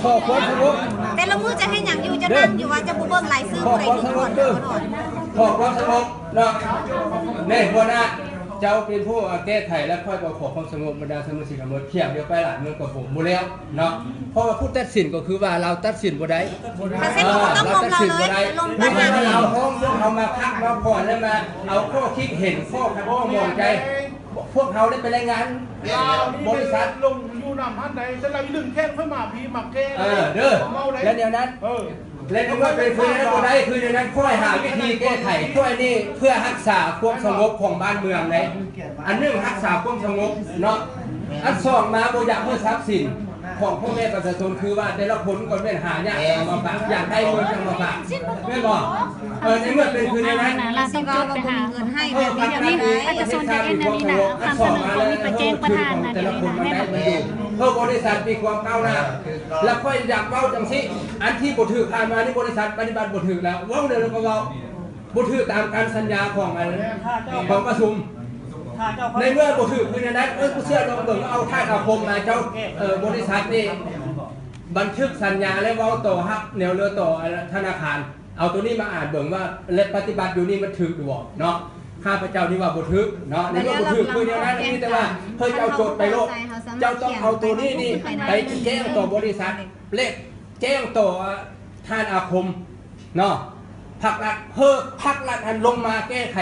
ຂໍຄວາມສະຫງົບ ແຕ່ລະມື້ຈະເຮັດຫຍັງຢູ່ ຈະນັ່ງຢູ່ວ່າຈະບໍ່ເບິ່ງລາຍຊື່ຜູ້ໃດຖືກຖອນ ເຈົ້າກໍຖອນ ຂໍຄວາມສະຫງົບເນາະ. ແມ່ນ ຫົວໜ້າ ເຈົ້າເປັນຜູ້ແກ້ໄຂ ແລະ ຂ້ອຍກໍຂໍຄວາມສະຫງົບບັນດາສະມາຊິກທັງໝົດ. ທ່ຽວດຽວໄປຫຼາຍມັນກໍບໍ່ ບໍ່ແລ້ວເນາະ ເພາະວ່າຜູ້ຕັດສິນກໍຄືວ່າລາວຕັດສິນບໍ່ໄດ້. ຄັນຊັ້ນ ເອີ ບໍ່ຕ້ອງລົມລາວເລີຍ ເອີ ລົມ ເພາະວ່າລາວຮ້ອງ ພວກເຮົາມາພັກມາຜ່ອນ ແລະ ມາເອົາຂໍ້ຄິດເຫັນ ຂໍ້ຂັດຂ້ອງໝອງໃຈ ພວກເຮົາໄດ້ໄປລາຍງານ ແມ່ນແລ້ວ ບໍລິສັດ ລົງຢູ່ນຳຫັ້ນໃດ ແຕ່ລາວດຶງແຂນຂ້ອຍມາພີ້ມາແກ້ ເອີ ເດີ ເວົ້າໄດ້ ແລະ ແນວນັ້ນ ເອີ ແລະ ເມື່ອເປັນຄືແນວນັ້ນບໍ່ໄດ້ ຄືແນວນັ້ນຂ້ອຍຫາວິທີແກ້ໄຂ ຂ້ອຍນີ້ເພື່ອຮັກສາຄວາມສະຫງົບຂອງບ້ານເມືອງເດ້. ອັນໜຶ່ງ ຮັກສາຄວາມສະຫງົບເນາະ ອັນສອງມາບໍ່ຢາກໃຫ້ຊັບສິນຂອງພໍ່ແມ່ປະຊາຊົນ ຄືວ່າແຕ່ລະຄົນກໍແມ່ນຫາຍາກຈັ່ງມາຝາກ ຢາກໄດ້ເງິນຈັ່ງມາຝາກ ແມ່ນບໍ່? ເອີ ໃນເມື່ອເປັນຄືແນວນັ້ນ ລາວຕ້ອງຈົດໄປຫາ ເອີ ເອີ ປະຊາຊົນຈະເຮັດແນວນີ້ນະ ຄວາມສະເໜີກໍມີໄປແຈ້ງປະທານນະ ແຕ່ລະຄົນມັນໄດ້ມັນຢູ່ ເພື່ອບໍລິສັດມີຄວາມກ້າວໜ້າ ແລະ ຂ້ອຍຢາກເວົ້າຈັ່ງຊີ້ ອັນທີ່ບໍ່ຖືກຜ່ານມານີ້ ບໍລິສັດປະຕິບັດບໍ່ຖືກແລ້ວ ເວົ້າແນວໃດກໍເວົ້າ ບໍ່ຖືກຕາມການສັນຍາຂອງອັນ ຂອງປະຊຸມ. ໃນເມື່ອບໍ່ຖືກຄືແນວນັ້ນ ເອີ ກູເຊື່ອລອງເບິ່ງ ເອົາທາດອາຄົມມາ ເຈົ້າ ເອີ ບໍລິສັດນີ້ບັນທຶກສັນຍາ ແລະ ເວົ້າຕໍ່ຮັບແນວເຫຼືອຕໍ່ທະນາຄານ ເອົາໂຕນີ້ມາອ່ານເບິ່ງວ່າ ແລະ ປະຕິບັດຢູ່ນີ້ມັນຖືກຫຼືບໍ່ເນາະ. ຂ້າພະເຈົ້ານີ້ວ່າບໍ່ຖືກເນາະ ໃນເມື່ອບໍ່ຖືກຄືແນວນັ້ນ ມີແຕ່ວ່າເຮີ້ເຈົ້າຈົດໄປໂລດ ເຈົ້າຕ້ອງເອົາໂຕນີ້ນີ້ໄປແຈ້ງຕໍ່ບໍລິສັດ ແລະ ແຈ້ງຕໍ່ທ່ານອາຄົມເນາະ ພັກລັດ ເຮີ້ພັກລັດຫັ້ນລົງມາແກ້ໄຂ